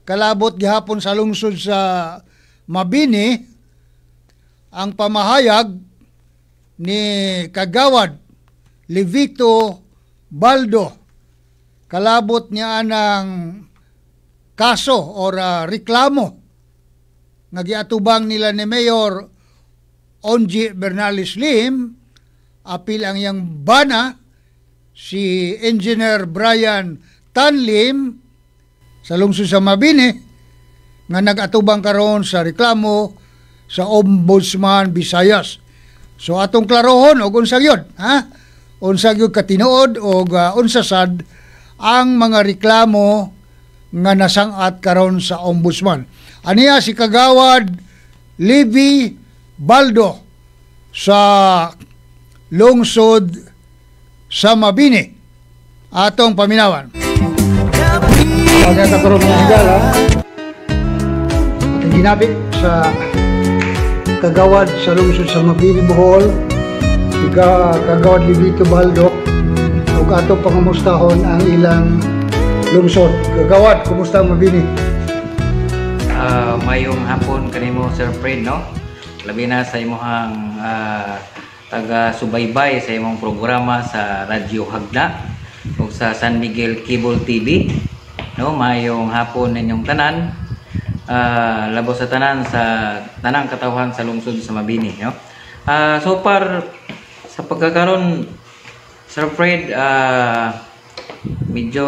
Kalabot gihapon sa lungsod sa Mabini, ang pamahayag ni Kagawad Levito Baldo kalabot niya ng kaso or reklamo nga giatubang nila ni Mayor Onji Bernales Lim, apil ang iyang bana si Engineer Brian Tanlim sa lungsod sa Mabini, nga nag-atubang karon sa reklamo sa Ombudsman Visayas. So atong klarohon og unsa gyud, ha? Unsa gyud katinuod og unsa sad ang mga reklamo nga nasang-at karon sa Ombudsman. Aniya si Kagawad Levi Baldo sa lungsod sa Mabini. Atong paminawan. Pagkata karon, mga higala, ating ginabi sa Kagawad sa lungsod sa Mabini, Bohol, ika Kagawad Levito Baldo, ug ato pangamustahon ang ilang lungsod. Kagawad, kumusta ang Mabini? Mayong hapon kanimo, Sir Fred, no? Labi na sa imong taga-subaybay sa imong programa sa Radyo Hagna ug sa San Miguel Cable TV, no? Mayong hapon ninyong tanan. Labaw sa tanan sa tanang katawhan sa lungsod sa Mabini, no? So far sa pagkakaron, Sir Fred, medyo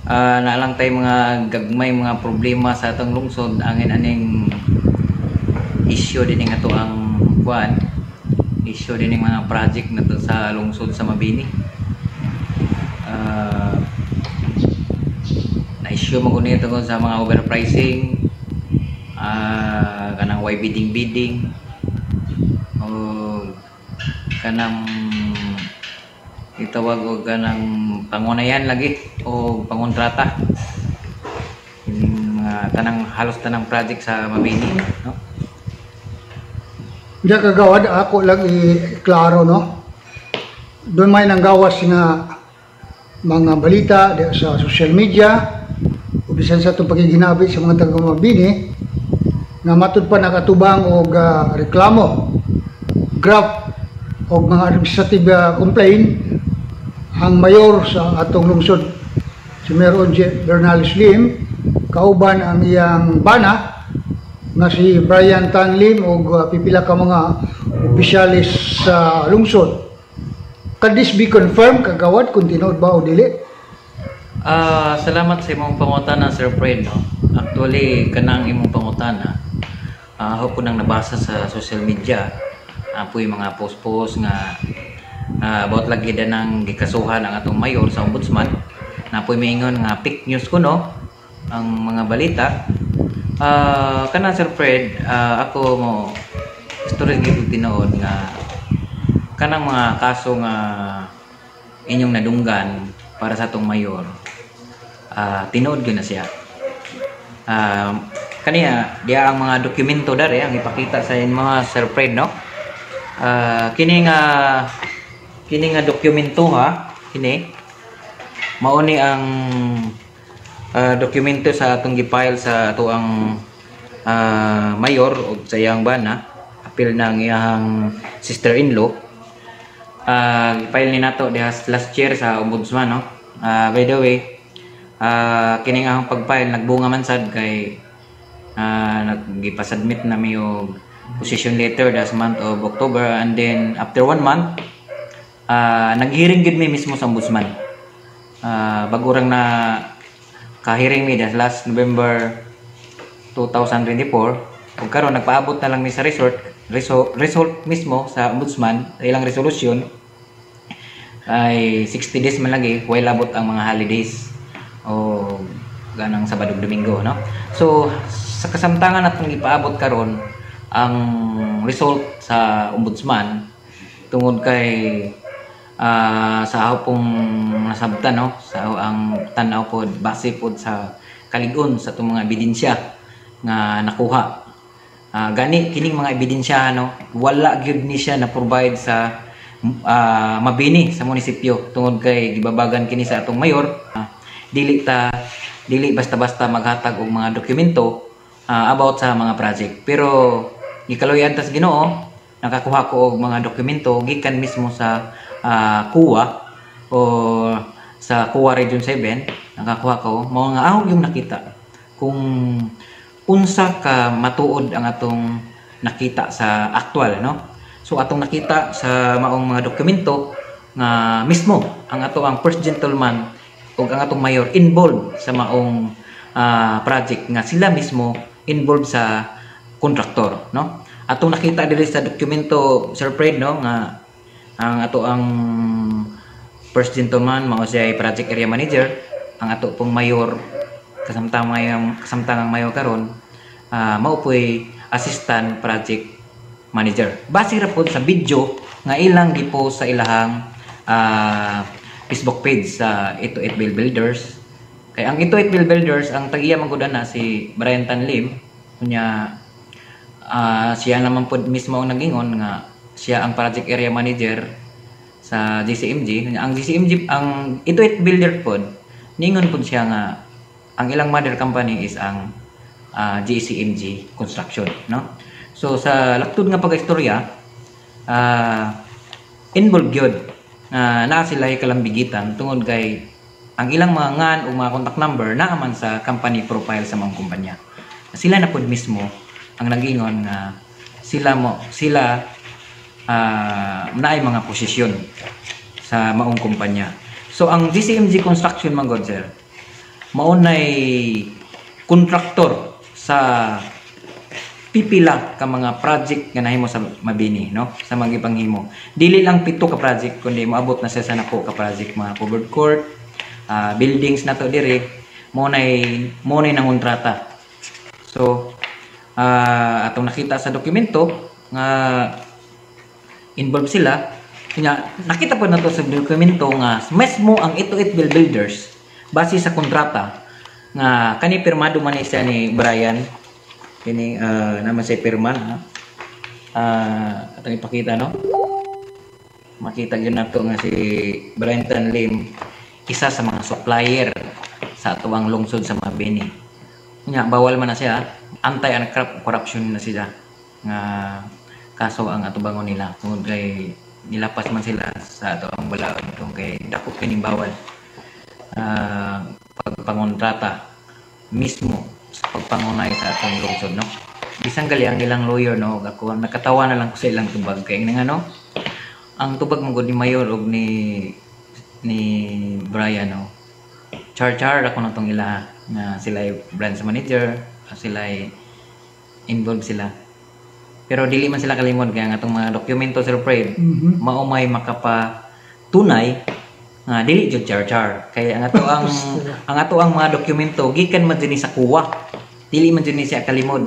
naa lang tay mga gagmay mga problema sa atong lungsod angin aning issue din nga to ang kuan, issue din mga project na to sa lungsod sa Mabini. Na issue man gud tungkol sa mga overpricing, kanang way bidding bidding o kanang itawag og kanang pangunayan lagi o pangontrata, ining mga tanang, halos tanang project sa Mabini, no? Diya, Kagawad, ako lang i-klaro, no? Doon may nanggawas nga mga balita di sa social media, o bisan sa itong pagiginabi sa mga taga Mabini, nga matud pa nakatubang og reklamo, graft o mga administrative complaint ang mayor sa atong lungsod, si Mayor Onje Bernales Lim, kauban ang iyang bana nga si Brian Tan Lim ug pipila ka mga opisyales sa lungsod. Can this be confirmed, Kagawad, kung tinuod ba o dili? Salamat sa imong pangutana, Sir Fred, no? Actually, kanang imong pangutana, ako nang nabasa sa social media. Po yung mga post-post nga about lagi da nang gikasuhan ang atong mayor sa Ombudsman. Na po'y maingon nga fake news kuno ang mga balita. Kana, Sir Fred, ako mo story gyud tinuod nga kanang mga kaso nga inyong nadunggan para sa atong mayor, tinuod gyud na siya. Kaniya diya ang mga dokumento dere ang ipakita sa inyong mga, Sir Fred, no? Kini nga dokumento, ha, kini mao ni ang dokumento sa atong gi-file sa ato ang mayor og sa iyang bana, apil ng iyang sister-in-law. I-file ni nato diha last year sa Ombudsman, no? By the way, kining ang pag-file nagbunga man sad kay nagipasubmit na mi og position letter last month of October, and then after one month, nag-hearing gid mi mismo sa Ombudsman. Bago rang na kahearing mi das last November 2024, ug karon nagpaabot na lang mi sa result mismo sa Ombudsman sa ilang resolution ay 60 days man lagi while labot ang mga holidays o ganang Sabado ug Domingo, no? So sa kasamtangan atong gipaabot karon ang result sa Ombudsman tungod kay sa ako pong nasabtan, no, sa ang tan-aw pod base pod sa kalig-on sa itong mga ebidensya nga nakuha. Gani kining mga ebidensya, no, wala gyud ni siya na provide sa Mabini, sa munisipyo, tungod kay gibabagan kini sa atong mayor. Dili ta Dili basta-basta maghatag og mga dokumento about sa mga project. Pero gikaluyan tas Ginoo, nakakuha ko og mga dokumento gikan mismo sa COA o sa COA Region 7. Nakakuha ko mao nga ako yung nakita kung unsa ka matuod ang atong nakita sa aktual, no? So atong nakita sa maong mga dokumento nga mismo ang ato ang first gentleman ug ang atong mayor involved sa maong project, nga sila mismo involved sa kontraktor, no? Atong nakita diri sa dokumento, Sir Fred, no, nga ang ato ang first gentleman mao siya ay project area manager, ang ato pong mayor kasamtang mayong kasamtang ang mayor karon mao po'y assistant project manager. Base ra pod sa video nga ilang gipost sa ilahang Facebook page sa Ito 8 Bill Builders. Kay ang Ito 8 Bill Builders, ang tag-iya man gud na si Brian Tanlim. Unya siya naman pod mismo ang nagingon nga siya ang project area manager sa GCMG. Unya, ang GCMG, ang Ito 8 Builder pod, ningon pod siya nga ang ilang mother company is ang GCMG Construction, no? So sa laktod nga pag-istorya, involved gyud naa sila kalambigitan tungod kay ang ilang mga ngan o mga contact number naa man sa company profile sa mga kumpanya. Sila na pod mismo ang nagingon nga sila naay mga posisyon sa maong kumpanya. So ang GCMG Construction man god, sir, mao nay kontraktor sa pipila ka mga project nga nahimo sa Mabini, no, sa mga gipanghimo. Dili lang pito ka project kundi moabot na siya sa nako ka project, mga covered court, buildings na to diri, mo nay nangontrata. So atong nakita sa dokumento nga involved sila. Nya, nakita po nato sa dokumento nga mismo ang Ito It Bill Builders, base sa kontrata nga kani pirmado man ni siya ni Brian kini, naman siya pirma na atong ipakita, no? Makita gyud nato nga si Brian Tan Lim isa sa mga supplier sa atuang lungsod sa Mabini. Nya bawal man na siya, anti and corruption na sila nga kaso ang atubangon nila tungod kay nilapas man sila sa ato ang balaod, tungod kay dako kining bawal pagpangontrata mismo sa pagpangunay sa atong lungsod, no? Bisan gali ang ilang lawyer, no, ako nakatawa na lang ko sa ilang tubag kay nga, no, ang tubag mo gud ni mayor og ni Brian, no, char char ako na tong ila nga sila ay branch manager, sila ay involved sila, pero dili man sila kalimod kaya nga atong mga dokumento, Sir Fred, mao may makapatunay nga dili jud char char, kay ang ato ang mga dokumento gikan man jud ni sa COA, dili man jud ni siya kalimod.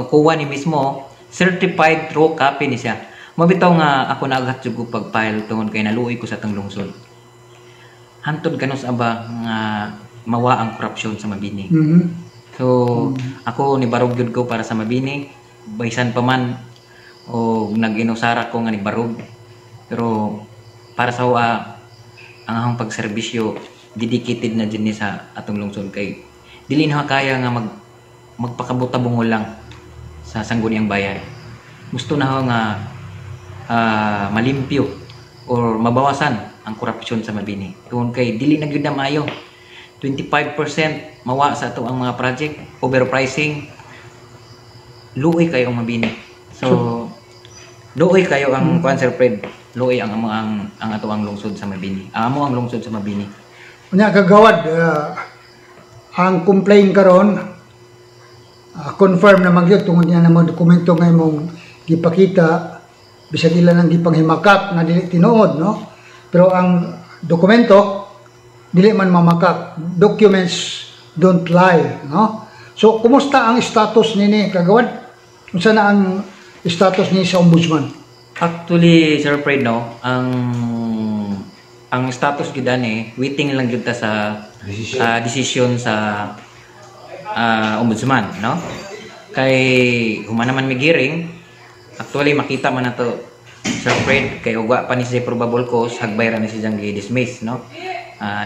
COA ni mismo, certified true copy ni siya. Mabitaw nga ako naaghat jud ko pag-file tungod kay naluoy ko sa atong lungsod. Hantod kanus aba nga mawa ang korupsyon sa Mabini. So ako ni barog gyud ko para sa Mabini, bisan pa man o nag-inusara ko nga ni barog, pero para sa wa ang akong pagserbisyo dedicated na din ni sa atong lungsod kay dili na kaya nga magpakabuta-bungol lang sa Sangguniang Bayan. Gusto na ako nga malimpyo or mabawasan ang korupsyon sa Mabini. Tungod kay dili na gyud na maayo. 25% mawa sa ato ang mga project, overpricing. Luoy kayo ang Mabini. So luoy kayo ang kuan, Sir Fred. Luoy ang ato ang lungsod sa Mabini. Ang amo ang lungsod sa Mabini. Unya, kagawad, ang complaint karon confirm naman gyud tungod niya ng mga dokumento nga imong gipakita, bisan ila nang gipanghimakak nga dili tinuod, no? Pero ang dokumento dili man mamakak. Documents don't lie, no? So kumusta ang status nini, kagawad? Unsa na ang status ni sa ombudsman? Actually, Sir Fred, no, ang status gyud ani, waiting lang gyud ta sa Decision. Decision sa ombudsman, no? Kay human naman mi hearing, actually makita man nato, Sir Fred, kay ugwa pa ni siya probable cause, hagbay ra ni siya gi-dismiss, no?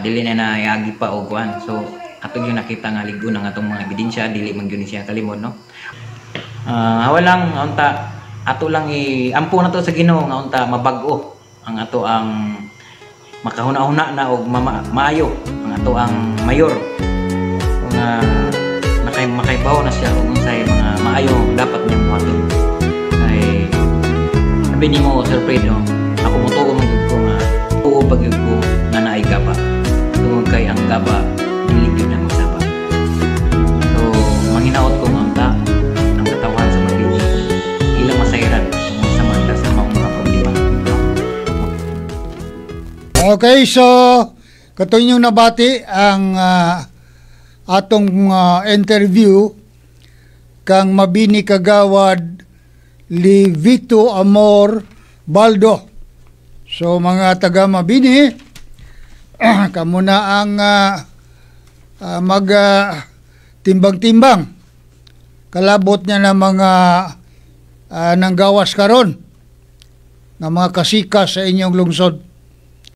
Dili na naiagi pa og kuan. So, Ato gyud nakita nga lig-on ang atong mga ebidensya, dili man gyud ni siya kalimod, no? Ah, walang unta ato lang iampo na to sa Ginoo nga unta mabag-o ang ato ang makahuna-huna na og maayo ang ato ang mayor nga makaibaw na siya og unsay mga maayo dapat niyang buhaton. Kay sabi nimo, Sir Fred, no, ako motuo man gyud ko nga tuo pa gyud ko nga naay gaba tungod kay ang gaba dili gyud na magsaba. So manghinaot ko nga unta ang katawhan sa Mabini ilang masayran kung sa man sa maong mga problema, no? Okay, so kato inyong nabati ang atong interview kang Mabini Kagawad Levito Amor Baldo. So mga taga Mabini, kamo na ang mag timbang-timbang kalabot niya ng mga nanggawas karon nga mga kasika sa inyong lungsod.